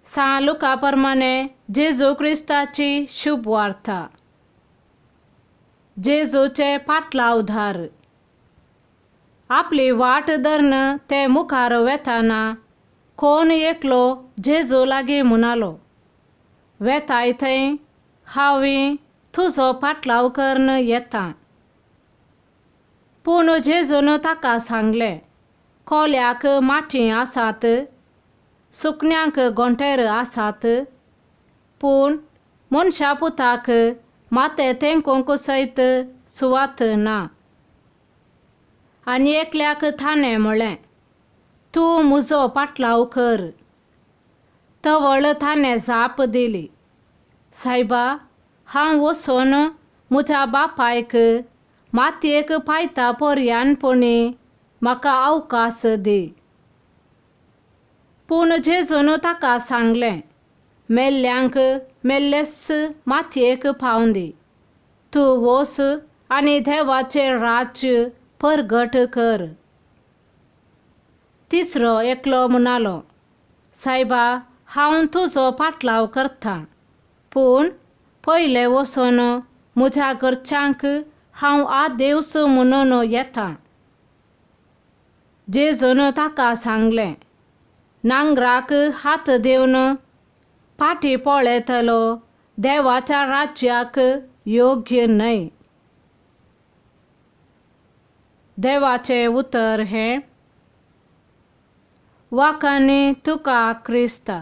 सां लुका प्रमाणे जेजू क्रिस्ताची शुभवार्ता. जेजूचे पाटलावधार. आपली वाट धरून ते मुखार वेताना कोण एकलो जेजू लागीं म्हणालो, वेताय थंय हांव तुजो पाटलाव करून येता. पूण जेजून ताका सांगलें, कोल्याक माटी आसात, सुकण्यांक गोंटेर आसात, पूण मनशा पुताक माते तेंकोंक सयत सुवात ना. आनी एकल्याक ताणें म्हळें, तूं म्हजो पाटलाव कर. तवळ ताणें जाप दिली, सायबा, हांव वचून म्हज्या बापायक मातयेक पायता पर्यानपणी म्हाका अवकाश दी. पूण जेजून ताका सांगलें, मेल्ल्यांक मेल्लेच मातयेक पावूं दी, तूं वच आनी देवाचें राज्य परगट कर. तिसरो एकलो म्हणालो, सायबा, हांव तुजो पाटलाव करता, पूण पयलें वचून म्हज्या घरच्यांक हांव आदेवस म्हणून येता. जेजून ताका सांगलें, नांगराक हात दिवन फाटीं पळयतलो देवाच्या राज्याक योग्य न्हय. देवाचें उतर हें. वाखाणी तुका क्रिस्ता.